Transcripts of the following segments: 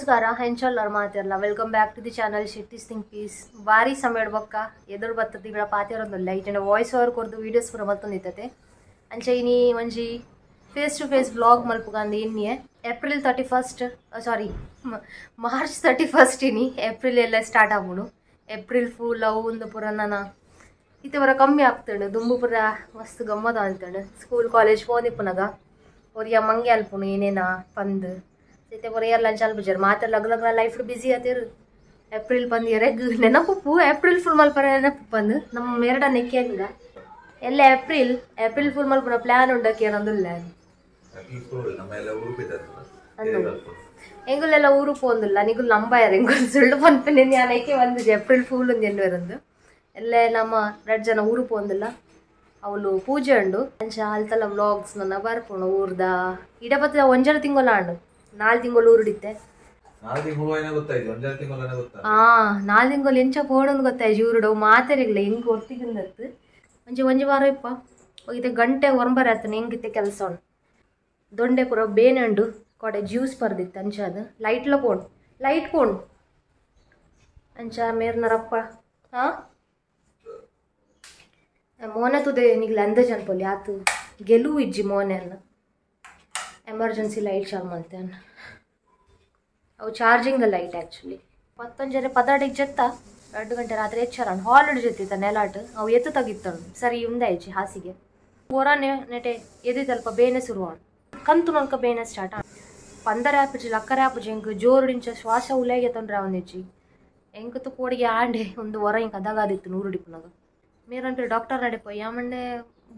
ನಮಸ್ಕಾರ ಹೆಂಚಲ್ಲರ್ ಮಾತಿರಲ್ಲ welcome back to the channel Shetty's think peace. ಬಾರಿ ಸಮಯ ಬೊಕ್ಕ ಎದುರು ಬತ್ತದಿಗಳ ಪಾತಿರೋದಿಲ್ಲ ಈಚಿನ ವಾಯ್ಸ್ ಓವರ್ ಕೊರ್ದು ವೀಡಿಯೋಸ್ ಪೂರ ಮತ್ತೊಂದಿತ್ತತೆ ಅಂಚೆ ಇನಿ ಒಂಜಿ ಫೇಸ್ ಟು ಫೇಸ್ ವ್ಲಾಗ್ ಮಲ್ಪುಗಂದು ಇನ್ನಿಯೇ ಏಪ್ರಿಲ್ 31 ಸಾರಿ ಮಾರ್ಚ್ 31 ಇನಿ ಏಪ್ರಿಲ್ ಎಲ್ಲ ಸ್ಟಾರ್ಟ್ ಆಗ್ಬಿಡು. ಏಪ್ರಿಲ್ ಫುಲ್ ಅವು ಒಂದು ಪೂರ ನನ್ನ ಇತ್ತೆ ಪೂರ ಕಮ್ಮಿ ಆಗ್ತಾಳೆ ದುಂಬು ಪೂರ ಮಸ್ತ್ ಗಮ್ಮದ ಅಂತಾಳೆ. ಸ್ಕೂಲ್ ಕಾಲೇಜ್ ಪೋನಿಪ್ಪುನಗ ಒರಿಯ ಮಂಗೆ ಅಲ್ಪುನು ಏನೇನಾ ಪಂದು ಇತ್ತೆ ಪೂರ ಏರ್ಲ ಅಂಚ ಅಲ್ಪುಜಾರ್ ಮಾತ್ರ ಲಗ್ ಲಗ್ನ ಲೈಫ್ ಬಿಸಿ ಆತಿರು. ಏಪ್ರಿಲ್ ಬಂದು ಎರೆಗ್ ನೆನಪು ಏಪ್ರಿಲ್ ಫುಲ್ ಮಲ್ಪರ ನೆನಪು ಬಂದು ನಮ್ಮ ಮೇರಡ ನೆಕ್ಕೇನಿಲ್ಲ ಎಲ್ಲ ಏಪ್ರಿಲ್ ಏಪ್ರಿಲ್ ಫುಲ್ ಮಲ್ಪುನ ಪ್ಲ್ಯಾನ್ ಉಂಡಕ್ಕೆ ಏನೊಂದಿಲ್ಲ ಎಂಗುಲೆಲ್ಲ ಊರು ಪೋಂದಿಲ್ಲ ನಿಗುಲ್ ನಂಬಾಯರ್ ಎಂಗುಲ್ ಸುಳ್ಳು ಪನ್ಪಿನ ಯಾನಕ್ಕೆ ಒಂದು ಏಪ್ರಿಲ್ ಫೂಲ್ ಒಂದು ಎನ್ನುವರಂದು ಎಲ್ಲ ನಮ್ಮ ಎರಡು ಜನ ಊರು ಪೋಂದಿಲ್ಲ ಅವಳು ಪೂಜೆ ಉಂಡು ಅಂಚ ಅಲ್ತಲ್ಲ ವ್ಲಾಗ್ಸ್ ನನ್ನ ಬರ್ಪುಂಡು ಊರ್ದ ಇಡಪತ್ತ ಒಂಜರ ತಿಂಗಳ ಆಂಡು 4 ತಿಂಗಳು ಊರುಡಿತ್ತೆ. 4 ತಿಂಗಳು ಎಂಚ ಪೋಡೊಂದು ಗೊತ್ತಾಯ್ತು ಊರುಡು ಮಾತಾರಿಲ್ಲ ಹೆಂಗೆ ಒತ್ತಿಗಿಂದತ್ತು ಒಂಜಿ ಒಂಜಿ ವಾರ ಇಪ್ಪ ಹೋಗಿದ್ದೆ ಗಂಟೆ ಒರಂಬರ ಆತನ ಹೆಂಗಿತ್ತೆ ಕೆಲಸ ಉಂಡು ದೊಂಡೆ ಪೂರ ಬೇನೆ ಉಂಡು ಕೊಡೆ ಜ್ಯೂಸ್ ಪರ್ದಿತ್ತು ಅಂಚ ಅದು ಲೈಟ್ಲ ಪೋಂಡು ಲೈಟ್ ಪೋಂಡು ಅಂಚ ಮೇರ್ನರಪ್ಪ ಹಾಂ ಮೋನೆ ತುದೆ ನಿಗ್ಲ ಅಂದಾಜ್ ಅನ್ಪೊಲಿ ಆತು ಗೆಲುವು ಇಜ್ಜಿ ಮೋನೆ ಅಲ್ಲ ಎಮರ್ಜೆನ್ಸಿ ಲೈಟ್ ಚಾಲು ಮಾಡ್ತೇನೆ ಅವು ಚಾರ್ಜಿಂಗ್ ಲೈಟ್ ಆ್ಯಕ್ಚುಲಿ ಪತ್ತೊಂಜರೆ ಪದಾಡಿಗೆ ಜತ್ತ 2 ಗಂಟೆ ರಾತ್ರಿ ಎಚ್ಚರ ಹಾಲ್ ಜೊತೆ ನೆಲಾಟ್ ಅವು ಎತ್ತು ತೆಗಿತ್ತಳು ಸರಿ ಉಂದಾಯ್ಚಿ ಹಾಸಿಗೆ ಹೊರನೆ ನೆಟೆ ಎದೆ ತಲ್ಪ ಬೇನೆ ಶುರುವಾಣ ಕಂತು ನಲ್ಕ ಬೇನೆ ಸ್ಟಾರ್ಟ್ ಪಂದರ ಆಪುಜಿ ಲಕ್ಕರೆ ಆಪುಜಿ ಎಂಕ್ ಜೋರುಡಿಂಚ ಶ್ವಾಸ ಉಲಾಗೆ ತೊಂದರೆ ಅವನಿಜ್ಜಿ ಎಂಕತ್ತು ಕೋಡಿಗೆ ಆಂಡೆ ಒಂದು ಹೊರ ಹಿಂಗೆ ಅದಾಗಾದಿತ್ತು ನೂರುಡಿಪುನಾಗ ಮೇರಂటే ಡಾಕ್ಟರ್ ನಡೆ ಯಾಮಂಡೆ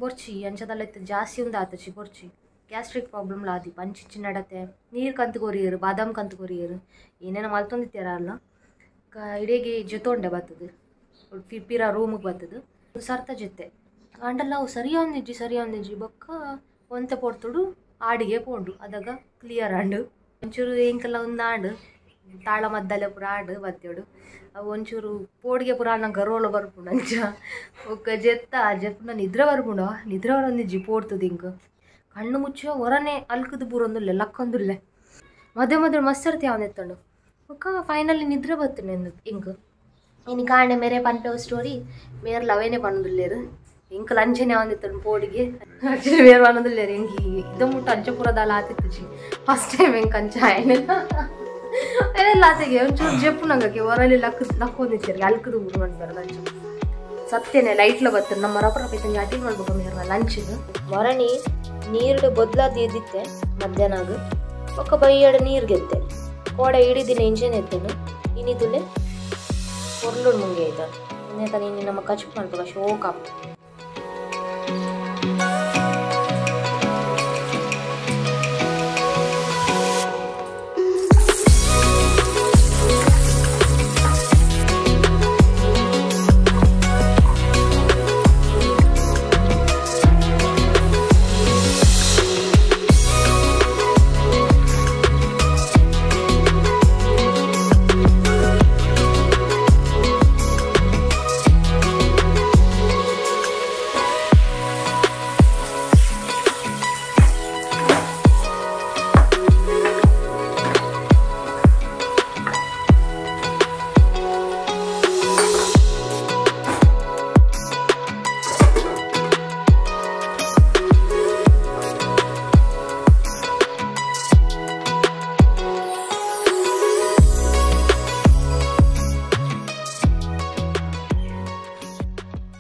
ಬೊರ್ಚಿ ಅಂಚದಲ್ಲ ಇತ್ತು ಜಾಸ್ತಿ ಒಂದು ಆತಚಿ ಬೊರ್ಚಿ ಗ್ಯಾಸ್ಟ್ರಿಕ್ ಪ್ರಾಬ್ಲಮ್ ಲಾದಿ ಪಂಚಿಂಚಿ ನಡತೆ ನೀರು ಕಂತು ಕೊರಿಯರು ಬಾದಾಮ್ ಕಂತು ಕೊರಿಯರು ಏನೇನೋ ಮಲ್ತೊಂದಿತ್ತಾರಲ್ಲ ಇಡೀಗೆ ಜೊತೊಂಡೆ ಬರ್ತದೆ ಪಿರ ರೂಮಿಗೆ ಬರ್ತದೆ ಸರ್ತ ಜೊತೆ ಅಂಡಲ್ಲ ಅವು ಸರಿಯೊಂದಿಜ್ಜಿ ಸರಿಯೊಂದಿಜ್ಜಿ ಬೊಕ್ಕ ಒಂತೆ ಪೊರ್ತುಡು ಆಡಿಗೆ ಪೋಂಡು ಅದಾಗ ಕ್ಲಿಯರ್ ಆಂಡು ಒಂಚೂರು ಎಂಕೆಲ್ಲ ಒಂದು ಆಂಡು ತಾಳ ಮದ್ದಲೆ ಪೂರ ಆಡು ಬತ್ತೇಡು ಅವು ಒಂಚೂರು ಪೋಡಿಗೆ ಪೂರ ಅಣ್ಣ ಗರೋಲ ಬರ್ಪುಂಡು ಅಂಚ ಒಕ್ಕ ಜೆತ್ತ ಜೆಪ್ಪುಂಡ ನಿದ್ರೆ ಬರ್ಪುಂಡು ನಿದ್ರೆ ಬರೊಂದಿಜ್ಜಿ ಪೋಡ್ತದೆ ಹಿಂಗೆ ಕಣ್ಣು ಮುಚ್ಚುವ ಹೊರನೆ ಅಲ್ಕದು ಬೂರೊಂದುಲ್ಲೆ ಲಕ್ಕೊಂದುಲ್ಲೆ ಮಧ್ಯೆ ಮಧ್ಯೆ ಮಸ್ತರ್ತಿ ಅವನೆತ್ತಂಡು ಒಕ್ಕ ಫೈನಲಿ ನಿದ್ರೆ ಬರ್ತೇನೆ ಇಂಕ್ ಇನ್ನು ಕಾಂಡೆ ಮೇರೆ ಪನ್ಪೆ ಸ್ಟೋರಿ ಮೇರೆ ಲವೇನೆ ಪನ್ನೊಂದುಲ್ಲೇರು ಇಂಕ್ ಲಂಚನೆ ಅವನಿತ್ತಂಡು ಪೋಡಿಗೆ ಆಕ್ಚುಲಿ ಮೇರೆ ಪನ್ನೊಂದುಲ್ಲೇರು ಇಂಕ್ ಇದು ಮುಟ್ಟು ಅಂಚ ಪೂರದಾಲ ಆತಿತ್ತುಜಿ ಫಸ್ಟ್ ಟೈಮ್ ಎಂಕ್ ಅಂಚ ಆಯ್ನೆಲ್ಲ ಏನೆಲ್ಲ ಆತೆಗೆ ಒಂಚೂರು ಜಪ್ಪು ನಂಗೆ ಹೊರಲ್ಲಿ ಲಕ್ಕೊಂದಿತ್ತಾರೆ ಅಲ್ಕದು ಊರು ಮಾಡ್ಬಾರ್ದು ಅಂಚ ಸತ್ಯನೆ ಲೈಟ್ಲ ಬರ್ತದೆ ನಮ್ಮ ರಪ್ಪ ರಪ್ಪ ಇತ್ತಂಗೆ ಅಟಿ ಮಾಡ್ಬೇಕು ಮೇರೆ ಲಂಚ್ ಮರಣಿ ನೀರು ಬದಲಾದಿದ್ದಿತ್ತೆ ಮಧ್ಯಾಹ್ನಾಗ ಒಕ್ಕ ಬೈಯಡ ನೀರು ಗೆತ್ತೆ ಕೋಡೆ ಇಡೀ ದಿನ ಇಂಜಿನ್ ಎತ್ತೇನು ಇನ್ನಿದುಲೆ ಪೊರ್ಲುಡ್ ಮುಂಗೆ ಆಯ್ತ ಇನ್ನೇತ ನೀನು ನಮ್ಮ ಕಚುಪ್ ಮಾಡ್ಬೇಕು ಶೋಕ.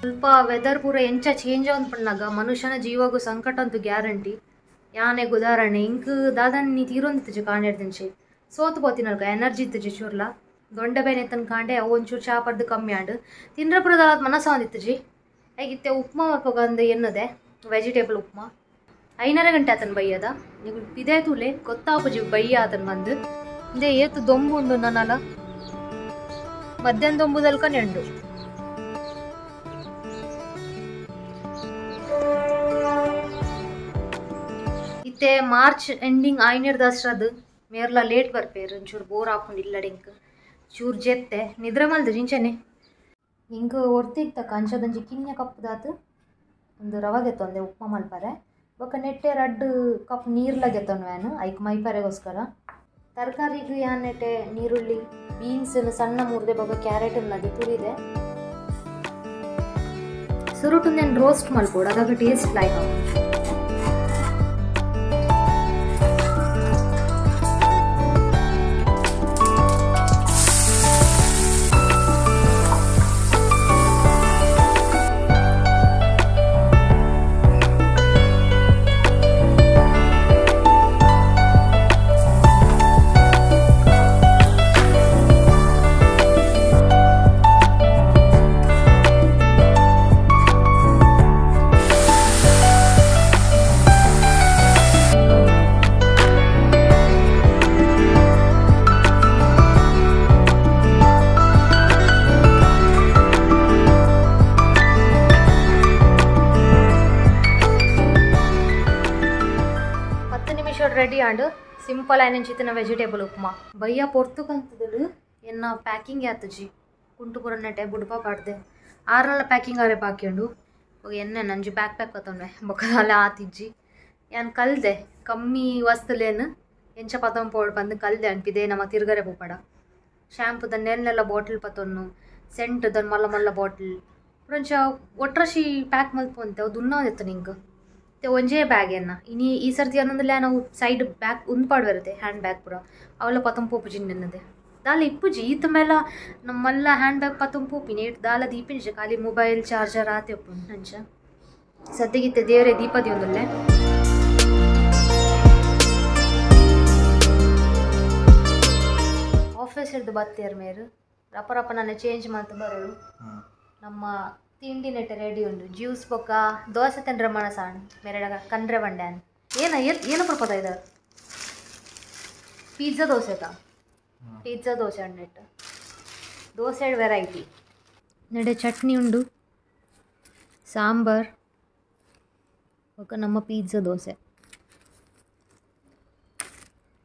ಸ್ವಲ್ಪ ವೆದರ್ ಪೂರ ಎಂಚ ಚೇಂಜ್ ಪಣ್ಣಾಗ ಮನುಷ್ಯನ ಜೀವಗೂ ಸಂಕಟ ಅಂತೂ ಗ್ಯಾರಂಟಿ. ಯಾನೆಗ್ ಉದಾಹರಣೆ ಇಂಕ್ ದಾದನ್ ನೀ ತೀರೊಂದಿತ್ತುಜಿ ಕಾಂಡೆ ಸೋತು ಪೋತಿನಲ್ಕ ಎನರ್ಜಿ ಇತ್ತುಜಿ ಚೂರ್ಲ ದೊಂಡೆ ಬೇನೆ ಎತ್ತನ್ ಕಾಂಡೆ ಅವು ಒಂಚೂರು ಚಾ ಪಡ್ದು ಕಮ್ಮಿ ಆಂಡು ತಿಂದ್ರ ಪೂರ ಮನಸ್ಸ ಒಂದಿತ್ತುಜಿ ಹೇಗಿತ್ತೆ ಉಪ್ಮಾ ಮಲ್ಪೊಗಂದು ಎನ್ನದೆ ವೆಜಿಟೇಬಲ್ ಉಪ್ಮಾ 5:30 ಗಂಟೆ ಆತನ ಬೈಯದ ನೀವು ಇದೇ ತೂಲೆ ಗೊತ್ತಾಪುಜಿ ಬಯ್ಯ ಆತನ ಬಂದು ಇದೇ ಏತು ದೊಂಬು ಉಂಡು ನನ್ನಲ್ಲ ಮಧ್ಯಾಹ್ನ ದೊಂಬುದಲ್ಕ ನೆಂಡು. ಇತ್ತೆ ಮಾರ್ಚ್ ಎಂಡಿಂಗ್ ಆಯ್ನೇರ್ದಷ್ಟ್ರದ್ದು ಮೇರ್ಲ ಲೇಟ್ ಬರ್ಪೇರು ಒಂಚೂರು ಬೋರ್ ಹಾಕೊಂಡು ಇಲ್ಲಡಿಂಕ್ ಚೂರು ಜೆತ್ತೆ ನಿದ್ರೆ ಮಲ್ದು ಜಿಂಚನೆ ಹಿಂಗೆ ಒರ್ತಿಗ್ ತಕ್ಕ ಅಂಚದಂಜಿ ಕಿನ್ಯ ಕಪ್ಪುದಾತು ಒಂದು ರವಗೆತ್ತೊಂದೆ ಉಪ್ಮಾ ಮಲ್ಪರೆ ಬೊಕ್ಕ ನೆಟ್ಟೆ 2 ಕಪ್ ನೀರ್ಲಾಗೆತ್ತೊಂದು ವ್ಯಾನು ಐಕ್ ಮೈಪರೆಗೋಸ್ಕರ. ತರಕಾರಿಗೆ ಯಾನೆಟೆ ನೀರುಳ್ಳಿ ಬೀನ್ಸ್ ಸಣ್ಣ ಮುರಿದೆ ಬೊಕ ಕ್ಯಾರೆಟ್ ನದಿ ತುರಿದೆ ಸುರುಟು నేను ರೋಸ್ಟ್ ಮಲ್ಪೊಡು ಅದಾಗ taste like ready and simple ಆಯ್ನ ವೆಜಿಟೇಬಲ್ ಉಪ್ಮಾ ಬಯ್ಯ ಪೊರ್ತುಕಂತದಳು ಎನ್ನ ಪ್ಯಾಕಿಂಗ್ ಆತಜಿ ಕುಂಟು ನೆಟೆ ಬುಡ್ಪ ಪಾಡ್ದೆ ಆರ್ನಲ್ಲ ಪ್ಯಾಕಿಂಗ್ ಆರೆ ಬಾಕಿಂಡು ಎಣ್ಣೆ ನಂಜು ಬ್ಯಾಕ್ ಪ್ಯಾಕ್ ಪತ್ತೊಂಡೆ ಬೊಕ್ಕದಾಲೆ ಆತಿಜ್ಜಿ ಯಾನ್ ಕಲ್ದೆ ಕಮ್ಮಿ ವಸ್ತುಲೇನು ಎಂಚ ಪತ್ತೊಂದು ಪೋಡು ಬಂದು ಕಲ್ದೆ ಅನ್ಪಿದೆ ನಮ್ಮ ತಿರ್ಗರೆ ಪೋಪಡ ಶ್ಯಾಂಪು ನೆಲ್ನೆಲ್ಲ ಬಾಟಲ್ ಪತ್ತೊನ್ನು ಸೆಂಟ್ ದನ್ ಮಲ್ಲ ಮಲ್ಲ ಬಾಟಲ್ ಒಂಚ ಒಟ್ರಶಿ ಪ್ಯಾಕ್ ಮಲ್ಪೊಂತೆ ಅವು ದುನ್ನ ನಿಂಗೆ ಒಂಜೇ ಬ್ಯಾಗ್ ಎನ್ನ ಇನಿ ಈ ಸರ್ತಿ ಅನ್ನೊಂದಿಲ್ಲ ನಾವು ಸೈಡ್ ಬ್ಯಾಗ್ ಉಂದು ಪಾಡ್ಬರುತ್ತೆ ಹ್ಯಾಂಡ್ ಬ್ಯಾಗ್ ಪೂರ ಅವೆಲ್ಲ ಪತ್ತೊಂದು ಪೋಪುಜಿ ನೆನ್ನದೆ ದಾಲ ಇಪ್ಪುಜಿ ಈತ ಮೇಲೆ ನಮ್ಮಲ್ಲ ಹ್ಯಾಂಡ್ ಬ್ಯಾಗ್ ಪತ್ತೊಂದು ಪೋಪಿನಿ ಇಟ್ಟು ದಾಲ ದೀಪಿಂಜ ಖಾಲಿ ಮೊಬೈಲ್ ಚಾರ್ಜರ್ ಆತೆ ಉಪ್ಪು ಅಂಚ ಸದ್ಯಗಿತ್ತೆ ದೇವರೇ ದೀಪದಿ ಒಂದಲ್ಲೇ ಆಫೀಸ್ ಹಿಡ್ದು ಬತ್ತೇರ್ ಮೇರು ರಪ್ಪ ರಪ್ಪ ನಾನು ಚೇಂಜ್ ಮಾಡ್ತಾ ಬರೋಳು ನಮ್ಮ ತಿಂಡಿ ನೆಟ್ಟ ರೆಡಿ ಉಂಡು ಜ್ಯೂಸ್ ಬೊಕ್ಕ ದೋಸೆ ತಿಂಡ್ರೆ ಮನಸಾಣ್ ಮೇರೆ ಕಂಡ್ರೆ ಬಂಡ್ಯಾನ್ ಏನ ಏನು ಪ್ರಪದ ಇದು ಪಿಜ್ಜಾ ದೋಸೆ ತಾ ಪಿಜ್ಜಾ ದೋಸೆ ನೆಟ್ಟು ದೋಸೆ ವೆರೈಟಿ ನಡೆ ಚಟ್ನಿ ಉಂಡು ಸಾಂಬಾರ್ ಬೊಕ್ಕ ನಮ್ಮ ಪಿಜ್ಜಾ ದೋಸೆ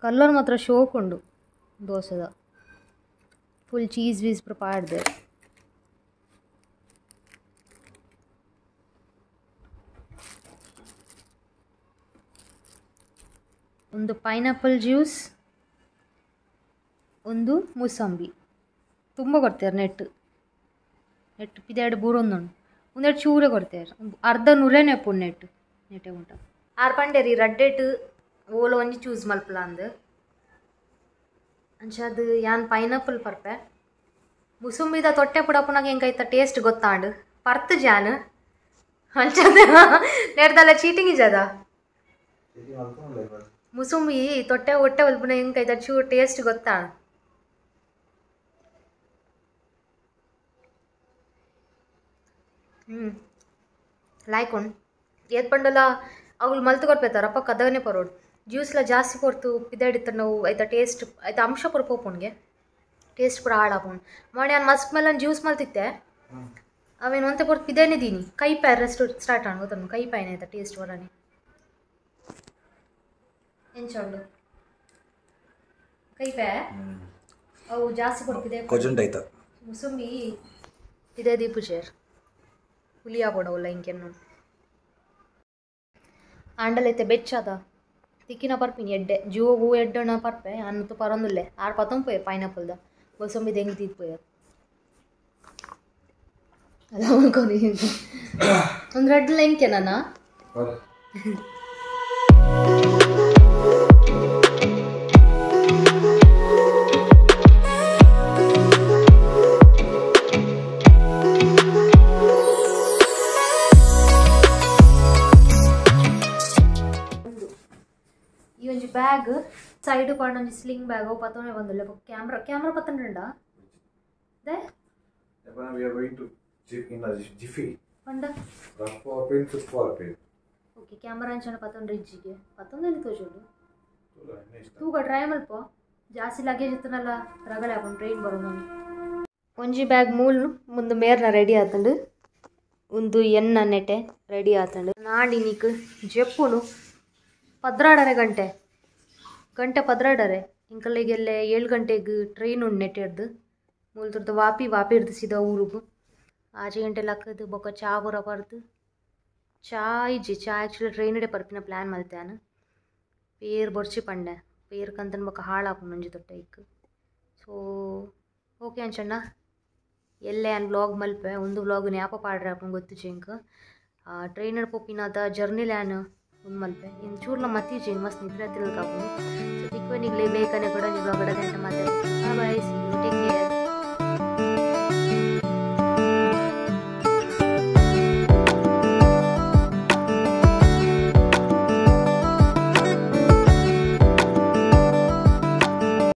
ಕಲ್ಲರ್ ಮಾತ್ರ ಶೋಕ್ ಉಂಡು ದೋಸೆದ ಫುಲ್ ಚೀಸ್ ವೀಸ್ ಪಾಡ್ದೆ ಒಂದು ಪೈನಾಪಲ್ ಜ್ಯೂಸ್ ಒಂದು ಮೂಸಂಬಿ ತುಂಬ ಕೊಡ್ತಾರೆ ನೆಟ್ ನೆಟ್ ಪಿದೆರಡು ಬೂರೊಂದುಂಡು ಒಂದೆರಡು ಚೂರೆ ಕೊಡ್ತಾರೆ ಅರ್ಧ ನೂರೇನೆ ಉಪ್ಪು ನೆಟ್ ನೆಟ್ಟೆ ಉಂಟ ಆರು ಪಂಡೇರಿ ರಡ್ಡೆಟ್ ಓಲ ಒಂಜಿ ಚೂಸ್ ಮಲ್ಪಲ ಅಂದು ಅಂಚ ಅದು ಯಾನ್ ಪೈನಾಪಲ್ ಪರ್ಪೆ ಮುಸುಂಬಿದ ತೊಟ್ಟೆ ಪುಡಪುನಾಗ ಹೆಂಗೈತ ಟೇಸ್ಟ್ ಗೊತ್ತಾಂಡು ಪರ್ತು ಜಾನ್ ಅಂಚದ ನೆಡ್ದಲ್ಲ ಚೀಟಿಂಗ್ ಇಜದ ಮುಸುಂಬಿ ತೊಟ್ಟೆ ಹೊಟ್ಟೆ ಒಲ್ಪುನ ಹೆಂಗೈತ ಚೂರು ಟೇಸ್ಟ್ ಗೊತ್ತಾ ಲೈಕ್ ಉಂಡು ಏತ್ ಪಂಡಲ ಅವುಗಳು ಮಲ್ತು ಕೊರ್ಪೇತಾರ ಅಪ್ಪ ಕದಗನೆ ಪರೋಡು ಜ್ಯೂಸ್ಲ ಜಾಸ್ತಿ ಕೊರ್ತು ಪಿದಾಡಿತ್ತ ನಾವು ಐತ ಟೇಸ್ಟ್ ಐತ ಅಂಶ ಪೂರ ಪೋಪುಣ್ಗೆ ಟೇಸ್ಟ್ ಪೂರ ಹಾಳಾಪುಂಡು ಮೊನ್ನೆ ನಾನು ಮಸ್ಕ್ ಮೇಲೆ ಜ್ಯೂಸ್ ಮಲ್ತಿತ್ತೆ ಅವೇನು ಒಂತೆ ಪೊರ್ತು ಪಿದೇನೆ ದೀನಿ ಕೈ ಪ್ಯಾರ್ ರೆಸ್ಟ್ ಸ್ಟಾರ್ಟ್ ಆಣ್ ಗೊತ್ತನ್ನು ಕೈ ಪಾಯ್ನ ಆಯ್ತಾ ಟೇಸ್ಟ್ ಬರನೆ ಎಂಚ ಉಂಡು ಕೈ ಪ್ಯಾ ಅವು ಜಾಸ್ತಿ ಕೊಡ್ತಿದೆ ಕೊಜುಂಡೈತ ಮುಸುಂಬಿ ಇದೇ ದೀಪು ಚೇರ್ ಹುಲಿ ಆಪೋಡವಲ್ಲ ಇಂಕೆನ್ನು ಆಂಡಲೈತೆ ಬೆಚ್ಚಾದ ತಿಕ್ಕಿನ ಪರ್ಪಿನಿ ಎಡ್ಡೆ ಜೋಗು ಎಡ್ಡಣ ಪರ್ಪೆ ಅನ್ನತು ಪರೊಂದುಲ್ಲೆ ಆರು ಪತ್ತೊಂದು ಪೈನಾಪಲ್ದ ಮುಸುಂಬಿ ದೆಂಗ್ ತೀಪೋಯರ್ ಅಲ್ಲ ಮಲ್ಕೊನಿ ಒಂದು ರೆಡ್ ಎಂಕೆ ನನ್ನ ಈ ಒಂಜಿ ಬ್ಯಾಗ್ ಸೈಡ್ ಪಾಂಡ ಒಂಜಿ ಸ್ಲಿಂಗ್ ಬ್ಯಾಗ್ ಅವು ಪತ್ತೊನೆ ಬಂದಿಲ್ಲ ಕ್ಯಾಮ್ರಾ ಕ್ಯಾಮ್ರಾ ಪತ್ತೊಂಡ they We are going to in a jiffy. ಪಂಡ Rough pin, football pin. Okay camera ಅಂಚನ ಪತ್ತೊಂಡ್ರೆ ಇಜ್ಜಿಗೆ ಪತ್ತೊಂದಲ್ಲಿ ತೋಜೋಡು ತೂಗ ಟ್ರೈ ಮಲ್ಪ ಜಾಸ್ತಿ ಲಗೇಜ್ ಇತ್ತನಲ್ಲ ರಗಳೆ ಹಾಕೊಂಡು ಟ್ರೈನ್ ಬರೋದು ಒಂಜಿ ಬ್ಯಾಗ್ ಮೂಲ್ ಮುಂದೆ ಮೇರ್ನ ರೆಡಿ ಆತಂಡು ಒಂದು ಎನ್ನ ನೆಟೆ ರೆಡಿ ಆತಂಡು ನಾಡಿ ನೀಕ್ ಜೆಪ್ಪುನು 12.5 ಗಂಟೆ ಗಂಟೆ 12.5 ಇಂಕಲ್ಲಿಗೆಲ್ಲ 7 ಗಂಟೆಗೆ ಟ್ರೈನ್ ಉಂಡು ನೆಟ್ಟೆಡ್ದು ಮೂಲ್ತುರ್ದು ವಾಪಿ ವಾಪಿ ಹಿಡ್ದು ಸೀದಾ ಊರುಗು 6 ಗಂಟೆ ಲಕ್ಕದು ಬೊಕ್ಕ ಚಾ ಪೂರ ಪರ್ದು ಚಾ ಇಜ್ಜಿ ಚಾ ಆ್ಯಕ್ಚುಲಿ ಟ್ರೈನ್ ಇಡೆ ಪರ್ಪಿನ ಪ್ಲ್ಯಾನ್ ಮಲ್ತಾನು ಪೇರ್ ಬೊರ್ಚಿ ಪಂಡೆ ಪೇರ್ ಕಂತನ್ ಬೊಕ್ಕ ಹಾಳಾಪುಂಡು ಒಂಜಿ ತೊಟ್ಟ ಐಕ್. ಸೊ ಓಕೆ ಅಂಚಣ್ಣ ಎಲ್ಲೆ ಯಾನ್ ವ್ಲಾಗ್ ಮಲ್ಪೆ ಒಂದು ವ್ಲಾಗ್ ನ್ಯಾಪ ಪಾಡ್ರೆ ಆಪುಂಡು ಗೊತ್ತುಜಿ ಎಂಕ್. ಟ್ರೈನರ್ ಪೋಪಿನಾತ ಜರ್ನಿಲ್ ಯಾನ್ ಉಂದು ಮಲ್ಪೆ ಇನ್ ಚೂರ್ಲ ಮತ್ತಿಜಿ ಮಸ್ತ್ ನಿದ್ರೆ ತಿಳ್ಕಾಪುಂಡು. ಸೊ ತಿಕ್ವೆ ನಿಗ್ಲೆ ಬೇಕನೆ ಕೂಡ ವ್ಲಾಗ್ ಗಂಟೆ ಮಾತಾಡಿ. Bye, see you, take care.